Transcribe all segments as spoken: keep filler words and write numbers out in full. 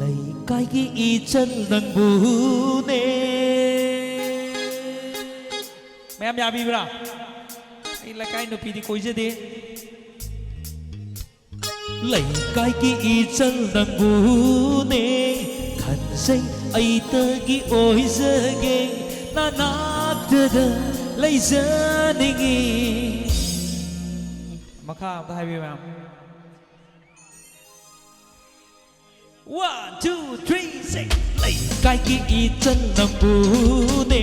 ꯂꯩꯀꯥꯏꯒꯤ ꯏꯆꯜ ꯅꯪꯕꯨꯅꯦ꯫ ꯃꯌꯥꯝ ꯌꯥꯕꯤꯕ꯭ꯔꯥ? ꯑꯩ ꯂꯩꯀꯥꯏ ꯅꯨꯄꯤꯗꯤ ꯀꯣꯏꯖꯗꯦ꯫ ꯂꯩꯀꯥꯏꯒꯤ ꯏꯆꯜ ꯅꯪꯕꯨꯅꯦ ꯈꯟꯖꯩ, ꯑꯩꯇꯒꯤ ꯑꯣꯏꯖꯒꯦ, ꯅꯅꯥꯛꯇꯗ ꯂꯩꯖꯅꯤꯡꯉꯤ꯫ ꯃꯈꯥ ꯑꯝꯇ ꯍꯥꯏꯕꯤꯌꯨ, ꯃꯌꯥꯝ꯫ One, two, three, six. ꯂꯩꯀꯥꯏꯒꯤ ꯏꯆꯜ ꯅꯪꯕꯨꯅꯦ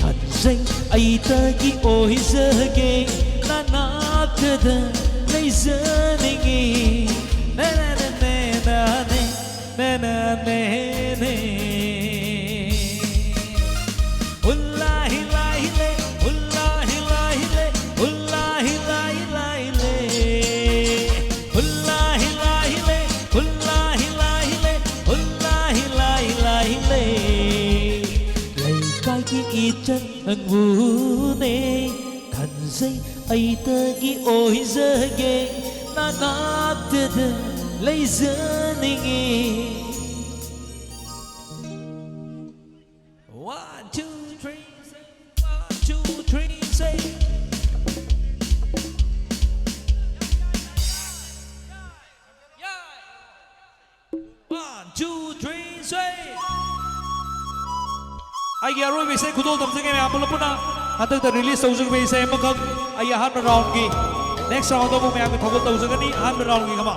ꯈꯟꯖꯩ, ꯑꯩꯇꯒꯤ ꯑꯣꯏꯖꯒꯦ, ꯅꯅꯥꯛꯇꯗ ꯂꯩꯖꯅꯤꯡꯉꯤ꯫ ꯅꯅꯥꯅꯦ, ꯅꯅꯥꯅꯦ, ꯅꯅꯥꯅꯦ, ꯅꯦ꯫ ꯍꯨꯜꯂꯥ ꯍꯤꯂꯥ ꯍꯤꯂꯦ, ꯍꯨꯜꯂꯥ ꯍꯤꯂꯥ ꯍꯤꯂꯦ, ꯍꯨꯜꯂꯥ ꯍꯤꯂꯥ ꯍꯤꯂꯥ ꯍꯤꯂꯦ꯫ ꯍꯨꯜꯂꯥ ꯍꯤꯂꯥ ꯍꯤꯂꯦ, ꯍꯨꯜꯂꯥ ꯍꯤꯂꯥ ꯍꯤꯂꯦ, ꯍꯨꯜꯂꯥ ꯍꯤꯂꯥ ꯍꯤꯂꯥ ꯍꯤꯂꯦ꯫ ꯂꯩꯀꯥꯏꯒꯤ ꯏꯆꯜ ꯅꯪꯕꯨꯅꯦ ꯈꯟꯖꯩ, ꯑꯩꯇꯒꯤ ꯑꯣꯏꯖꯒꯦ, ꯅꯅꯥꯛꯇꯗ ꯂꯩꯖꯅꯤꯡꯉꯤ꯫ One, two, three, say. One, two, three, say. One, two, three, say. ꯑꯩꯒꯤ ꯑꯔꯣꯏꯕ ꯏꯁꯩ ꯈꯨꯗꯣꯜ ꯇꯝꯖꯒꯦ ꯃꯌꯥꯝ ꯄꯨꯂꯞ ꯄꯨꯟꯅ꯫ ꯍꯟꯗꯛꯇ release ꯇꯧꯖꯈꯤꯕ ꯏꯁꯩ ꯑꯃꯈꯛ ꯑꯩ ꯑꯍꯥꯟꯕ round ꯒꯤ, next round ꯗ ꯑꯃꯨꯛ ꯃꯌꯥꯝꯒꯤ ꯊꯧꯒꯜ ꯇꯧꯖꯒꯅꯤ꯫ ꯑꯍꯥꯟꯕ round ꯒꯤ ꯀꯃꯥ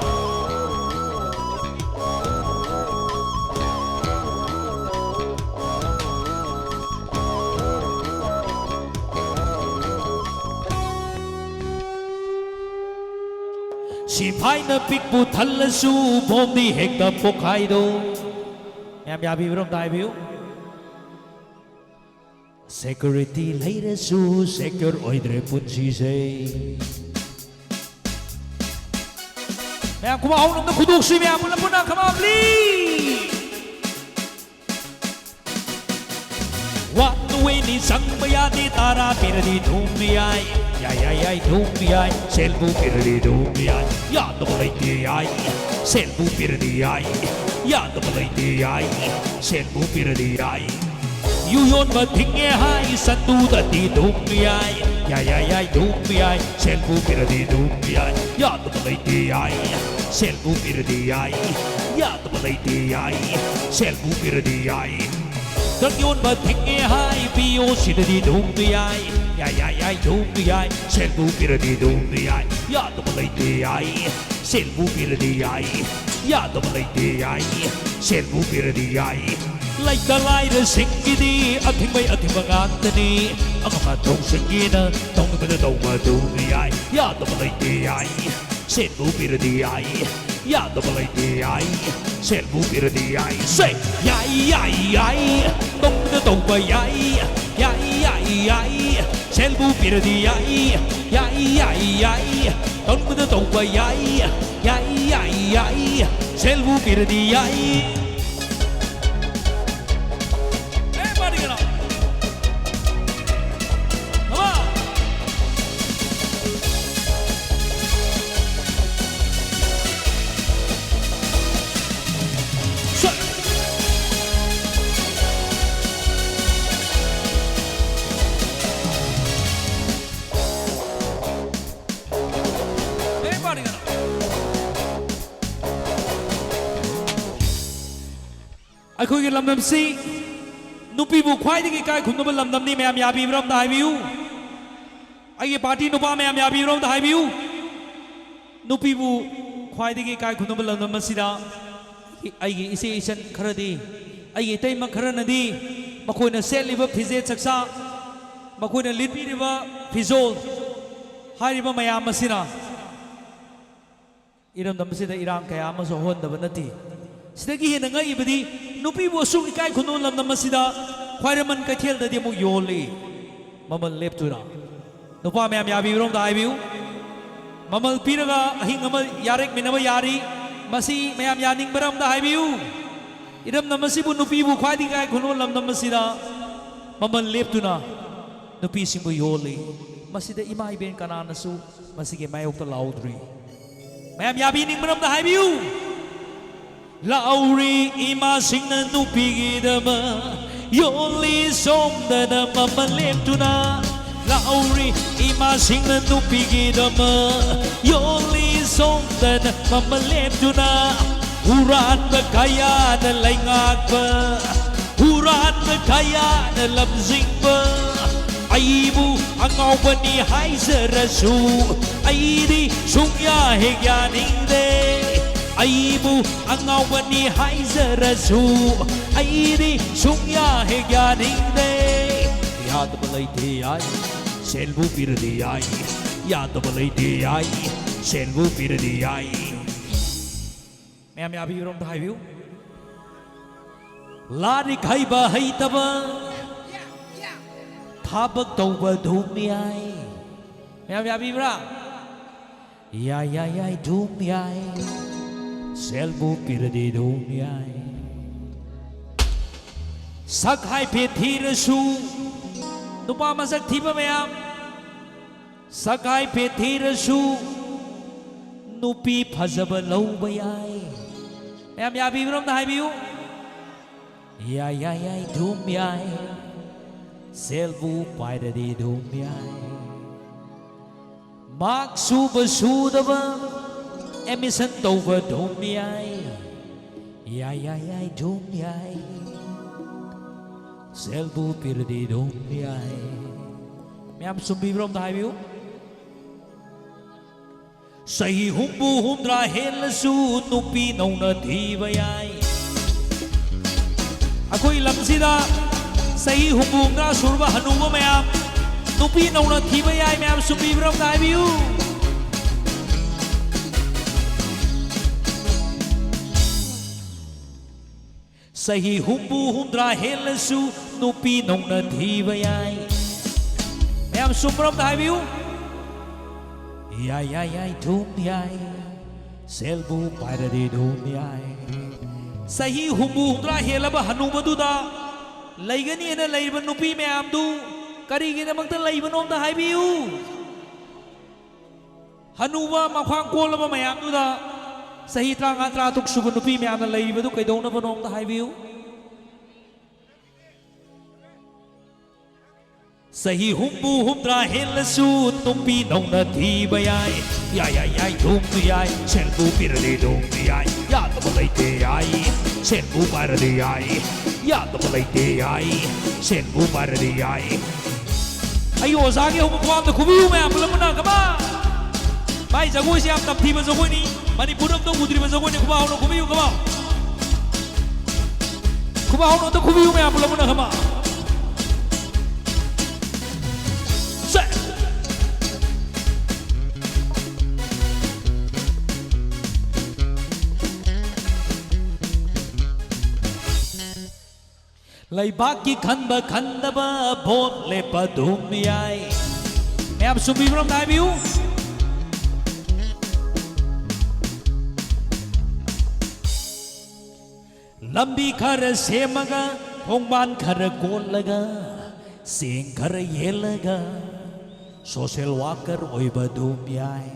ꯁꯤꯐꯥꯏꯅ ꯄꯤꯛꯄꯨ ꯊꯜꯂꯁꯨ ꯕꯣꯝꯗꯤ ꯍꯦꯛꯇ ꯄꯣꯈꯥꯏꯗꯣ꯫ ꯃꯌꯥꯝ ꯌꯥꯕꯤꯕ꯭ꯔꯣ? ꯑꯝꯇ ꯍꯥꯏꯕꯤꯌꯨ꯫ Security ꯂꯩꯔꯁꯨ secure ꯑꯣꯏꯗ꯭ꯔꯦ ꯄꯨꯟꯁꯤꯁꯦ꯫ ꯃꯌꯥꯝ ꯈꯨꯕꯥꯛ ꯍꯧꯅ ꯑꯝꯇ ꯈꯨꯗꯣꯛꯁꯤ ꯃꯌꯥꯝ ꯄꯨꯟꯅ ꯄꯨꯟꯅ, come on, please. One way ꯅꯤ ꯆꯪꯕ ꯌꯥꯗꯦ, ꯇꯔꯥ ꯄꯤꯔꯗꯤ ꯑꯗꯨꯝ ꯌꯥꯏ꯫ ꯌꯥꯏ, ꯌꯥꯏ, ꯌꯥꯏ, ꯑꯗꯨꯝ ꯌꯥꯏ꯫ ꯁꯦꯜꯕꯨ ꯄꯤꯔꯗꯤ ꯑꯗꯨꯝ ꯌꯥꯏ꯫ ꯌꯥꯗꯕ ꯂꯩꯇꯦ, ꯌꯥꯏ꯫ ꯁꯦꯜꯕꯨ ꯄꯤꯔꯗꯤ ꯌꯥꯏ꯫ ꯌꯥꯗꯕ ꯂꯩꯇꯦ ꯌꯥꯏ, ꯁꯦꯜꯕꯨ ꯄꯤꯔꯗꯤ ꯌꯥꯏ꯫ ꯌꯨ ꯌꯣꯟꯕ ꯊꯤꯡꯉꯦ ꯍꯥꯏ, ꯁꯟꯗꯨꯗꯗꯤ ꯑꯗꯨꯝ ꯌꯥꯏ꯫ ꯌꯥꯏ, ꯌꯥꯏ, ꯌꯥꯏ, ꯑꯗꯨꯝ ꯌꯥꯏ, ꯁꯦꯜꯕꯨ ꯄꯤꯔꯗꯤ ꯑꯗꯨꯝ ꯌꯥꯏ꯫ ꯌꯥꯗꯕ ꯂꯩꯇꯦ ꯌꯥꯏ, ꯁꯦꯜꯕꯨ ꯄꯤꯔꯗꯤ ꯌꯥꯏ꯫ ꯌꯥꯗꯕ ꯂꯩꯇꯦ ꯌꯥꯏ, ꯁꯦꯜꯕꯨ ꯄꯤꯔꯗꯤ ꯌꯥꯏ꯫ ꯗ꯭ꯔꯒ ꯌꯣꯟꯕ ꯊꯤꯡꯉꯦ ꯍꯥꯏ, ꯄꯤꯌꯣ ꯁꯤꯗꯗꯤ ꯑꯗꯨꯝ ꯌꯥꯏ꯫ ꯌꯥꯏ, ꯌꯥꯏ, ꯌꯥꯏ, ꯑꯗꯨꯝ ꯌꯥꯏ, ꯁꯦꯜꯕꯨ ꯄꯤꯔꯗꯤ ꯑꯗꯨꯝ ꯌꯥꯏ꯫ ꯌꯥꯗꯕ ꯂꯩꯇꯦ ꯌꯥꯏ, ꯁꯦꯜꯕꯨ ꯄꯤꯔꯗꯤ ꯌꯥꯏ꯫ ꯌꯥꯗꯕ ꯂꯩꯇꯦ ꯌꯥꯏ, ꯁꯦꯜꯕꯨ ꯄꯤꯔꯗꯤ ꯌꯥꯏ꯫ ꯂꯩꯇ ꯂꯥꯏꯔꯁꯤꯡꯒꯤꯗꯤ ꯑꯊꯤꯡꯕꯩ ꯑꯊꯤꯡꯕ ꯉꯥꯛꯇꯅꯤ꯫ ꯑꯉꯝ ꯑꯊꯧꯁꯤꯡꯒꯤꯅ ꯇꯧꯅꯤꯡꯕꯗ ꯇꯧꯕ ꯑꯗꯨꯝ ꯌꯥꯏ꯫ ꯌꯥꯗꯕ ꯂꯩꯇꯦ ꯌꯥꯏ, ꯁꯦꯜꯕꯨ ꯄꯤꯔꯗꯤ ꯌꯥꯏ꯫ ꯌꯥꯗꯕ ꯂꯩꯇꯦ ꯌꯥꯏ, ꯁꯦꯜꯕꯨ ꯄꯤꯔꯗꯤ ꯌꯥꯏ꯫ ꯁꯦ! ꯌꯥꯏ, ꯌꯥꯏ, ꯌꯥꯏ, ꯇꯧꯅꯤꯡꯕꯗ ꯇꯧꯕ ꯌꯥꯏ꯫ ꯌꯥꯏ, ꯌꯥꯏ, ꯌꯥꯏ, ꯁꯦꯜꯕꯨ ꯄꯤꯔꯗꯤ ꯌꯥꯏ꯫ ꯌꯥꯏ, ꯌꯥꯏ, ꯌꯥꯏ, ꯇꯧꯅꯤꯡꯕꯗ ꯇꯧꯕ ꯌꯥꯏ꯫ ꯌꯥꯏ, ꯌꯥꯏ, ꯌꯥꯏ, ꯁꯦꯜꯕꯨ ꯄꯤꯔꯗꯤ ꯌꯥꯏ꯫ ꯑꯦ, ꯄꯥꯔꯤꯒꯅꯣ꯫ ꯑꯃ꯫ ꯁꯠ꯫ ꯑꯦ, ꯄꯥꯔꯤꯒꯅꯣ꯫ ꯑꯩꯈꯣꯏꯒꯤ ꯂꯝꯗꯝꯁꯤ ꯅꯨꯄꯤꯕꯨ ꯈ꯭ꯋꯥꯏꯗꯒꯤ ꯏꯀꯥꯏ ꯈꯨꯝꯅꯕ ꯂꯝꯗꯝꯅꯤ꯫ ꯃꯌꯥꯝ ꯌꯥꯕꯤꯕ꯭ꯔꯥ ꯑꯝꯇ ꯍꯥꯏꯕꯤꯌꯨ꯫ ꯑꯩꯒꯤ ꯄꯥꯔꯇꯤ ꯅꯨꯄꯥ ꯃꯌꯥꯝ ꯌꯥꯕꯤꯕ꯭ꯔꯥ ꯑꯝꯇ ꯍꯥꯏꯕꯤꯌꯨ꯫ ꯅꯨꯄꯤꯕꯨ ꯈ꯭ꯋꯥꯏꯗꯒꯤ ꯏꯀꯥꯏ ꯈꯨꯝꯅꯕ ꯂꯝꯗꯝ ꯑꯁꯤꯗ ꯑꯩꯒꯤ ꯏꯆꯦ ꯏꯆꯟ ꯈꯔꯗꯤ, ꯑꯩꯒꯤ ꯏꯇꯩꯃ ꯈꯔꯅꯗꯤ ꯃꯈꯣꯏꯅ ꯁꯦꯠꯂꯤꯕ ꯐꯤꯖꯦꯠ ꯆꯛꯆꯥ, ꯃꯈꯣꯏꯅ ꯂꯤꯠꯄꯤꯔꯤꯕ ꯐꯤꯖꯣꯜ ꯍꯥꯏꯔꯤꯕ ꯃꯌꯥꯝ ꯑꯁꯤꯅ ꯏꯔꯝꯗꯝ ꯑꯁꯤꯗ ꯏꯔꯥꯡ ꯀꯌꯥ ꯑꯃꯁꯨ ꯍꯧꯍꯟꯗꯕ ꯅꯠꯇꯦ꯫ ꯁꯤꯗꯒꯤ ꯍꯦꯟꯅ ꯉꯛꯏꯕꯗꯤ ꯅꯨꯄꯤꯕꯨ ꯑꯁꯨꯛ ꯏꯀꯥꯏ ꯈꯨꯝꯅꯕ ꯂꯝꯗꯝ ꯑꯁꯤꯗ ꯈ꯭ꯋꯥꯏꯔꯝꯕꯟ ꯀꯩꯊꯦꯜꯗꯗꯤ ꯑꯃꯨꯛ ꯌꯣꯜꯂꯤ꯫ ꯃꯃꯜ ꯂꯦꯞꯇꯨꯅ꯫ ꯅꯨꯄꯥ ꯃꯌꯥꯝ ꯌꯥꯕꯤꯕ꯭ꯔꯣ ꯑꯝꯇ ꯍꯥꯏꯕꯤꯌꯨ꯫ ꯃꯃꯜ ꯄꯤꯔꯒ ꯑꯍꯤꯡ ꯑꯃ ꯌꯥꯔꯦꯛꯃꯤꯟꯅꯕ ꯌꯥꯔꯤ꯫ ꯃꯁꯤ ꯃꯌꯥꯝ ꯌꯥꯅꯤꯡꯕ꯭ꯔꯥ ꯑꯝꯇ ꯍꯥꯏꯕꯤꯌꯨ꯫ ꯏꯔꯝꯗꯝ ꯑꯁꯤꯕꯨ ꯅꯨꯄꯤꯕꯨ ꯈ꯭ꯋꯥꯏꯗꯒꯤ ꯏꯀꯥꯏ ꯈꯨꯝꯅꯕ ꯂꯝꯗꯝ ꯑꯁꯤꯗ ꯃꯃꯜ ꯂꯦꯞꯇꯨꯅ ꯅꯨꯄꯤꯁꯤꯡꯕꯨ ꯌꯣꯜꯂꯤ꯫ ꯃꯁꯤꯗ ꯏꯃꯥ ꯏꯕꯦꯟ ꯀꯅꯥꯅꯁꯨ ꯃꯁꯤꯒꯤ ꯃꯥꯌꯣꯛꯇ ꯂꯥꯎꯗ꯭ꯔꯤ꯫ ꯃꯌꯥꯝ ꯌꯥꯕꯤꯅꯤꯡꯕ꯭ꯔꯥ ꯑꯝꯇ ꯍꯥꯏꯕꯤꯌꯨ꯫ ꯂꯥꯎꯔꯤ ꯏꯃꯥꯁꯤꯡꯅ ꯅꯨꯄꯤꯒꯤꯗꯃꯛ, ꯌꯣꯜꯂꯤ ꯁꯣꯝꯗꯅ ꯃꯃꯜ ꯂꯦꯞꯇꯨꯅ꯫ ꯂꯥꯎꯔꯤ ꯏꯃꯥꯁꯤꯡꯅ ꯅꯨꯄꯤꯒꯤꯗꯃꯛ, ꯌꯣꯜꯂꯤ ꯁꯣꯝꯗꯅ ꯃꯃꯜ ꯂꯦꯞꯇꯨꯅ꯫ ꯍꯨꯔꯥꯟꯕ ꯀꯌꯥꯅ ꯂꯩꯉꯥꯛꯄ, ꯍꯨꯔꯥꯟꯕ ꯀꯌꯥꯅ ꯂꯝꯖꯤꯡꯕ꯫ ꯑꯩꯕꯨ ꯑꯉꯥꯎꯕꯅꯤ ꯍꯥꯏꯖꯔꯁꯨ, ꯑꯩꯗꯤ ꯁꯨꯡꯌꯥ ꯍꯦꯛ ꯌꯥꯅꯤꯡꯗꯦ꯫ ꯑꯩꯕꯨ ꯑꯉꯥꯎꯕꯅꯤ ꯍꯥꯏꯖꯔꯁꯨ, ꯑꯩꯗꯤ ꯁꯨꯡꯌꯥ ꯍꯦꯛ ꯌꯥꯅꯤꯡꯗꯦ꯫ ꯌꯥꯗꯕ ꯂꯩꯇꯦ ꯌꯥꯏ, ꯁꯦꯜꯕꯨ ꯄꯤꯔꯗꯤ ꯌꯥꯏ꯫ ꯌꯥꯗꯕ ꯂꯩꯇꯦ ꯌꯥꯏ, ꯁꯦꯜꯕꯨ ꯄꯤꯔꯗꯤ ꯌꯥꯏ꯫ ꯃꯌꯥꯝ ꯌꯥꯕꯤꯕ꯭ꯔꯣ? ꯑꯝꯇ ꯍꯥꯏꯕꯤꯌꯨ꯫ ꯂꯥꯏꯔꯤꯛ ꯍꯩꯕ ꯍꯩꯇꯕ, ꯊꯕꯛ ꯇꯧꯕ ꯑꯗꯨꯝ ꯌꯥꯏ꯫ ꯃꯌꯥꯝ ꯌꯥꯕꯤꯕ꯭ꯔꯥ? ꯌꯥꯏ, ꯌꯥꯏ, ꯌꯥꯏ, ꯑꯗꯨꯝ ꯌꯥꯏ꯫ ꯁꯦꯜꯕꯨ ꯄꯤꯔꯗꯤ ꯑꯗꯨꯝ ꯌꯥꯏ꯫ ꯁꯛ ꯍꯥꯏꯐꯦꯠ ꯊꯤꯔꯁꯨ, ꯅꯨꯄꯥ ꯃꯁꯛ ꯊꯤꯕ ꯃꯌꯥꯝ, ꯁꯛ ꯍꯥꯏꯐꯦꯠ ꯊꯤꯔꯁꯨ, ꯅꯨꯄꯤ ꯐꯖꯕ ꯂꯧꯕ ꯌꯥꯏ꯫ ꯃꯌꯥꯝ ꯌꯥꯕꯤꯕ꯭ꯔꯣ? ꯑꯝꯇ ꯍꯥꯏꯕꯤꯌꯨ꯫ ꯌꯥꯏ, ꯌꯥꯏ, ꯌꯥꯏ, ꯑꯗꯨꯝ ꯌꯥꯏ꯫ ꯁꯦꯜꯕꯨ ꯄꯥꯏꯔꯗꯤ ꯑꯗꯨꯝ ꯌꯥꯏ꯫ ꯃꯥꯔꯛ ꯁꯨꯕ ꯁꯨꯗꯕ, ꯑꯦꯗꯃꯤꯁꯟ ꯇꯧꯕ ꯑꯗꯨꯝ ꯌꯥꯏ꯫ ꯌꯥꯏ, ꯌꯥꯏ, ꯌꯥꯏ, ꯑꯗꯨꯝ ꯌꯥꯏ꯫ ꯁꯦꯜꯕꯨ ꯄꯤꯔꯗꯤ ꯑꯗꯨꯝ ꯌꯥꯏ꯫ ꯃꯌꯥꯝ ꯆꯨꯝꯕꯤꯕ꯭ꯔꯣ? ꯑꯝꯇ ꯍꯥꯏꯕꯤꯌꯨ꯫ ꯆꯍꯤ ꯍꯨꯝꯐꯨ ꯍꯨꯝꯗ꯭ꯔꯥ ꯍꯦꯜꯂꯁꯨ ꯅꯨꯄꯤ ꯅꯧꯅ ꯊꯤꯕ ꯌꯥꯏ꯫ ꯑꯩꯈꯣꯏ ꯂꯝꯁꯤꯗ ꯆꯍꯤ ꯍꯨꯝꯐꯨ ꯍꯨꯝꯗ꯭ꯔꯥ ꯁꯨꯔꯕ ꯍꯅꯨꯕ ꯃꯌꯥꯝ ꯅꯨꯄꯤ ꯅꯧꯅ ꯊꯤꯕ ꯌꯥꯏ꯫ ꯃꯌꯥꯝ ꯆꯨꯝꯕꯤꯕ꯭ꯔꯥ? ꯑꯝꯇ ꯍꯥꯏꯕꯤꯌꯨ꯫ ꯆꯍꯤ ꯍꯨꯝꯐꯨ ꯍꯨꯝꯗ꯭ꯔꯥ ꯍꯦꯜꯂꯁꯨ ꯅꯨꯄꯤ ꯅꯧꯅ ꯊꯤꯕ ꯌꯥꯏ꯫ ꯃꯌꯥꯝ ꯆꯨꯝꯕ꯭ꯔꯥ? ꯑꯝꯇ ꯍꯥꯏꯕꯤꯌꯨ꯫ ꯌꯥꯏ, ꯌꯥꯏ, ꯌꯥꯏ, ꯑꯗꯨꯝ ꯌꯥꯏ꯫ ꯁꯦꯜꯕꯨ ꯄꯥꯏꯔꯗꯤ ꯑꯗꯨꯝ ꯌꯥꯏ꯫ ꯆꯍꯤ ꯍꯨꯝꯐꯨ ꯍꯨꯝꯗ꯭ꯔꯥ ꯍꯦꯜꯂꯕ ꯍꯅꯨꯕꯗꯨꯗ ꯂꯩꯒꯅꯤꯅ ꯂꯩꯔꯤꯕ ꯅꯨꯄꯤ ꯃꯌꯥꯝꯗꯨ ꯀꯔꯤꯒꯤꯗꯃꯛꯇ ꯂꯩꯕꯅꯣ? ꯑꯝꯇ ꯍꯥꯏꯕꯤꯌꯨ꯫ ꯍꯅꯨꯕ ꯃꯈ꯭ꯋꯥꯡ ꯀꯣꯜꯂꯕ ꯃꯌꯥꯝꯗꯨꯗ ꯆꯍꯤ ꯇꯔꯥꯃꯉꯥ, ꯇꯔꯥꯇꯔꯨꯛ ꯁꯨꯕ ꯅꯨꯄꯤ ꯃꯌꯥꯝꯅ ꯂꯩꯔꯤꯕꯗꯨ ꯀꯩꯗꯧꯅꯕꯅꯣ ꯑꯝꯇ ꯍꯥꯏꯕꯤꯌꯨ꯫ ꯆꯍꯤ ꯍꯨꯝꯐꯨ, ꯍꯨꯝꯗ꯭ꯔꯥ ꯍꯦꯜꯂꯁꯨ ꯅꯨꯄꯤ ꯅꯧꯅ ꯊꯤꯕ ꯌꯥꯏ꯫ ꯌꯥꯏ, ꯌꯥꯏ, ꯌꯥꯏ, ꯑꯗꯨꯝ ꯌꯥꯏ꯫ ꯁꯦꯜꯕꯨ ꯄꯤꯔꯗꯤ ꯑꯗꯨꯝ ꯌꯥꯏ꯫ ꯌꯥꯗꯕ ꯂꯩꯇꯦ ꯌꯥꯏ꯫ ꯁꯦꯜꯕꯨ ꯄꯥꯏꯔꯗꯤ ꯌꯥꯏ꯫ ꯌꯥꯗꯕ ꯂꯩꯇꯦ ꯌꯥꯏ꯫ ꯁꯦꯜꯕꯨ ꯄꯥꯏꯔꯗꯤ ꯌꯥꯏ꯫ ꯑꯩꯒꯤ ꯑꯣꯖꯥꯒꯤ ꯍꯧꯕ ꯈꯨꯕꯥꯛꯇ ꯈꯨꯕꯤꯌꯨ ꯃꯌꯥꯝ ꯄꯨꯂꯞ ꯄꯨꯟꯅ, come on! ꯃꯥꯏ ꯖꯒꯣꯏꯁꯦ ꯌꯥꯝ ꯇꯝꯊꯤꯕ ꯖꯒꯣꯏꯅꯤ꯫ ꯃꯅꯤꯄꯨꯔꯗ ꯑꯝꯇ ꯎꯗ꯭ꯔꯤꯕ ꯖꯒꯣꯏꯅꯤ꯫ ꯈꯨꯕꯥꯛ ꯍꯧꯅ ꯈꯨꯕꯤꯌꯨ, come on! ꯈꯨꯕꯥꯛ ꯍꯧꯅ ꯑꯝꯇ ꯈꯨꯕꯤꯌꯨ ꯃꯌꯥꯝ ꯄꯨꯂꯞ ꯄꯨꯟꯅ, come on! ꯁꯦ! ꯂꯩꯕꯥꯛꯀꯤ ꯈꯟꯕ ꯈꯟꯗꯕ ꯚꯣꯠ ꯂꯦꯞꯄ ꯑꯗꯨꯝ ꯌꯥꯏ꯫ ꯃꯌꯥꯝ ꯆꯨꯝꯕꯤꯕ꯭ꯔꯣ ꯑꯝꯇ ꯍꯥꯏꯕꯤꯌꯨ꯫ ꯂꯝꯕꯤ ꯈꯔ ꯁꯦꯝꯃꯒ, ꯈꯣꯡꯕꯥꯟ ꯈꯔ ꯀꯣꯠꯂꯒ, ꯆꯦꯡ ꯈꯔ ꯌꯦꯜꯂꯒ, social worker ꯑꯣꯏꯕ ꯑꯗꯨꯝ ꯌꯥꯏ꯫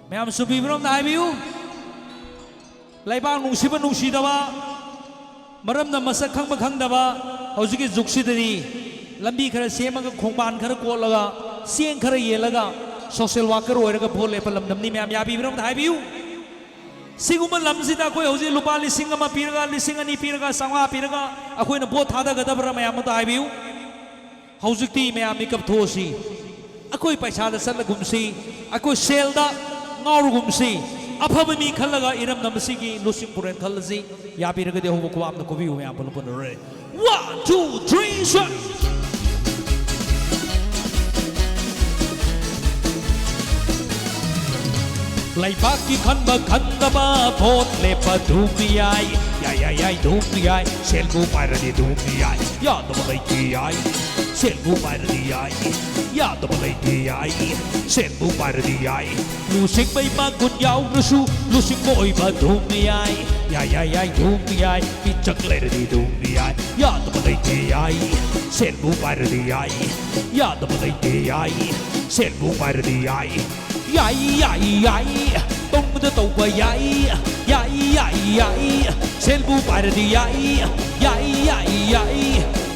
ꯃꯌꯥꯝ ꯆꯨꯝꯕꯤꯕ꯭ꯔꯣ ꯑꯝꯇ ꯍꯥꯏꯕꯤꯌꯨ꯫ ꯂꯩꯕꯥꯛ ꯅꯨꯡꯁꯤꯕ ꯅꯨꯡꯁꯤꯗꯕ, ꯃꯔꯝꯅ ꯃꯁꯛ ꯈꯪꯕ ꯈꯪꯗꯕ, ꯍꯧꯖꯤꯛꯀꯤ ꯖꯨꯛꯁꯤꯗꯗꯤ ꯂꯝꯕꯤ ꯈꯔ ꯁꯦꯝꯃꯒ, ꯈꯣꯡꯕꯥꯟ ꯈꯔ ꯀꯣꯠꯂꯒ, ꯆꯦꯡ ꯈꯔ ꯌꯦꯜꯂꯒ, social worker ꯑꯣꯏꯔꯒ ꯚꯣꯠ ꯂꯦꯞꯄ ꯂꯝꯗꯝꯅꯤ꯫ ꯃꯌꯥꯝ ꯌꯥꯕꯤꯕ꯭ꯔꯥ ꯑꯝꯇ ꯍꯥꯏꯕꯤꯌꯨ꯫ ꯁꯤꯒꯨꯝꯕ ꯂꯝꯁꯤꯗ ꯑꯩꯈꯣꯏ ꯍꯧꯖꯤꯛ ꯂꯨꯄꯥ ꯂꯤꯁꯤꯡ ꯑꯃ ꯄꯤꯔꯒ, ꯂꯤꯁꯤꯡ ꯑꯅꯤ ꯄꯤꯔꯒ, ꯆꯥꯝꯃꯉꯥ ꯄꯤꯔꯒ ꯑꯩꯈꯣꯏꯅ ꯚꯣꯠ ꯊꯥꯗꯒꯗꯕ꯭ꯔꯥ? ꯃꯌꯥꯝ ꯑꯝꯇ ꯍꯥꯏꯕꯤꯌꯨ꯫ ꯍꯧꯖꯤꯛꯇꯤ ꯃꯌꯥꯝ ꯃꯤꯀꯞ ꯊꯣꯛꯑꯁꯤ꯫ ꯑꯩꯈꯣꯏ ꯄꯩꯁꯥꯗ ꯆꯠꯂꯒꯨꯝꯁꯤ, ꯑꯩꯈꯣꯏ ꯁꯦꯜꯗ ꯉꯥꯎꯔꯒꯨꯝꯁꯤ꯫ ꯑꯐꯕ ꯃꯤ ꯈꯜꯂꯒ ꯏꯔꯝꯗꯝ ꯑꯁꯤꯒꯤ ꯂꯨꯆꯤꯡ ꯄꯨꯔꯦꯜ ꯈꯜꯂꯁꯤ꯫ ꯌꯥꯕꯤꯔꯒꯗꯤ ꯑꯍꯧꯕ ꯈꯨꯕꯥꯛ ꯑꯝꯇ ꯈꯨꯕꯤꯌꯨ ꯃꯌꯥꯝ ꯄꯨꯂꯞ ꯄꯨꯟꯅ꯫ Ready? One, two, three, start! ꯂꯩꯕꯥꯛꯀꯤ ꯈꯟꯕ ꯈꯟꯗꯕ ꯚꯣꯠ ꯂꯦꯞꯄ ꯑꯗꯨꯝ ꯌꯥꯏ꯫ ꯌꯥꯏ, ꯌꯥꯏ, ꯌꯥꯏ, ꯑꯗꯨꯝ ꯌꯥꯏ꯫ ꯁꯦꯜꯕꯨ ꯄꯥꯏꯔꯗꯤ ꯑꯗꯨꯝ ꯌꯥꯏ꯫ ꯌꯥꯗꯕ ꯂꯩꯇꯦ ꯌꯥꯏ꯫ ꯁꯦꯜꯕꯨ ꯄꯥꯏꯔꯗꯤ ꯌꯥꯏ꯫ ꯌꯥꯗꯕ ꯂꯩꯇꯦ ꯌꯥꯏ꯫ ꯁꯦꯜꯕꯨ ꯄꯥꯏꯔꯗꯤ ꯌꯥꯏ꯫ ꯂꯨꯆꯤꯡꯕꯩ ꯃꯒꯨꯟ ꯌꯥꯎꯗ꯭ꯔꯁꯨ ꯂꯨꯆꯤꯡꯕ ꯑꯣꯏꯕ ꯑꯗꯨꯝ ꯌꯥꯏ꯫ ꯌꯥꯏ, ꯌꯥꯏ, ꯌꯥꯏ, ꯑꯗꯨꯝ ꯌꯥꯏ꯫ ꯃꯤꯆꯪ ꯂꯩꯔꯗꯤ ꯑꯗꯨꯝ ꯌꯥꯏ꯫ ꯌꯥꯗꯕ ꯂꯩꯇꯦ ꯌꯥꯏ꯫ ꯁꯦꯜꯕꯨ ꯄꯥꯏꯔꯗꯤ ꯌꯥꯏ꯫ ꯌꯥꯗꯕ ꯂꯩꯇꯦ ꯌꯥꯏ꯫ ꯁꯦꯜꯕꯨ ꯄꯥꯏꯔꯗꯤ ꯌꯥꯏ꯫ ꯌꯥꯏ, ꯌꯥꯏ, ꯌꯥꯏ꯫ ꯇꯧꯅꯤꯡꯕꯗ ꯇꯧꯕ ꯌꯥꯏ, ꯌꯥꯏ, ꯌꯥꯏ, ꯌꯥꯏ꯫ ꯁꯦꯜꯕꯨ ꯄꯥꯏꯔꯗꯤ ꯌꯥꯏ, ꯌꯥꯏ, ꯌꯥꯏ, ꯌꯥꯏ꯫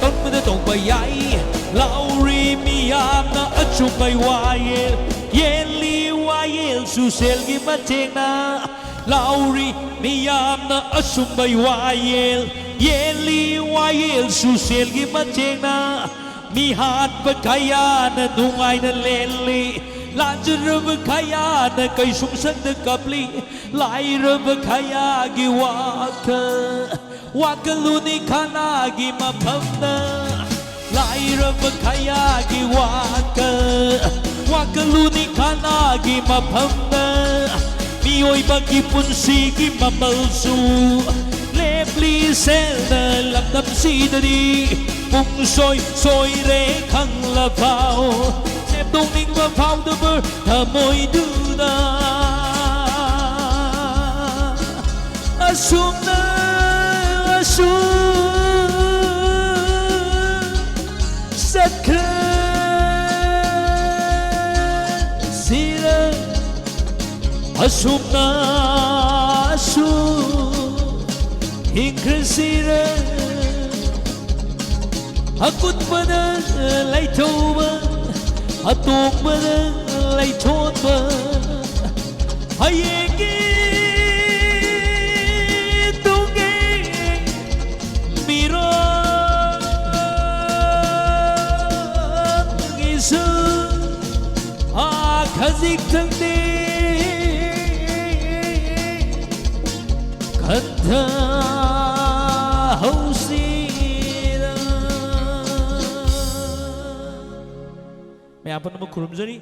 ꯇꯧꯅꯤꯡꯕꯗ ꯇꯧꯕ ꯌꯥꯏ꯫ ꯂꯥꯎꯔꯤ ꯃꯤꯌꯥꯝꯅ ꯑꯆꯨꯝꯕꯩ ꯋꯥꯌꯦꯜ, ꯌꯦꯜꯂꯤ ꯋꯥꯌꯦꯜꯁꯨ ꯁꯦꯜꯒꯤ ꯃꯇꯦꯡꯅ꯫ ꯂꯥꯎꯔꯤ ꯃꯤꯌꯥꯝꯅ ꯑꯆꯨꯝꯕꯩ ꯋꯥꯌꯦꯜ, ꯌꯦꯜꯂꯤ ꯋꯥꯌꯦꯜꯁꯨ ꯁꯦꯜꯒꯤ ꯃꯇꯦꯡꯅ꯫ ꯃꯤꯍꯥꯠꯄ ꯀꯌꯥꯅ ꯅꯨꯡꯉꯥꯏꯅ ꯂꯦꯜꯂꯤ, ꯂꯥꯟꯖꯔꯕ ꯀꯌꯥꯅ ꯀꯩꯁꯨꯝꯁꯪꯗ ꯀꯞꯂꯤ꯫ ꯂꯥꯏꯔꯕ ꯀꯌꯥꯒꯤ ꯋꯥꯈꯜ, ꯋꯥꯈꯜꯂꯨꯅꯤ ꯈꯥꯅꯥꯒꯤ ꯃꯐꯝꯗ꯫ ꯂꯥꯏꯔꯕ ꯀꯌꯥꯒꯤ ꯋꯥꯈꯜ, ꯋꯥꯈꯜꯂꯨꯅꯤ ꯈꯥꯅꯥꯒꯤ ꯃꯐꯝꯗ꯫ ꯃꯤꯑꯣꯏꯕꯒꯤ ꯄꯨꯟꯁꯤꯒꯤ ꯃꯃꯜꯁꯨ ꯂꯦꯞꯂꯤ ꯁꯦꯜꯅ ꯂꯝꯗꯝꯁꯤꯗꯗꯤ꯫ ꯄꯨꯡꯁꯣꯏ ꯁꯣꯏꯔꯦ ꯈꯪꯂꯐꯥꯎ, ꯁꯦꯝꯗꯣꯛꯅꯤꯡꯕ ꯐꯥꯎꯗꯕ ꯊꯃꯣꯏꯗꯨꯗ꯫ ꯑꯁꯨꯝꯅ, ꯑꯁꯨꯝ ꯆꯠꯈ꯭ꯔꯁꯤꯔ꯫ ꯑꯁꯨꯝꯅ, ꯑꯁꯨꯝ ꯍꯤꯡꯈ꯭ꯔꯁꯤꯔ꯫ ꯑꯀꯨꯠꯄꯗ ꯂꯩꯊꯧꯕ, ꯑꯇꯣꯡꯕꯗ ꯂꯩꯊꯣꯟꯕ꯫ ꯍꯌꯦꯡꯒꯤ ꯇꯨꯡꯒꯤ ꯃꯤꯔꯣꯜꯒꯤꯁꯨ ꯈꯖꯤꯛꯇꯪꯗꯤ ꯈꯟꯊꯍꯧꯁꯤꯔ꯫ ꯃꯌꯥꯝ ꯄꯨꯝꯅꯃꯛ ꯈꯨꯔꯨꯝꯖꯔꯤ꯫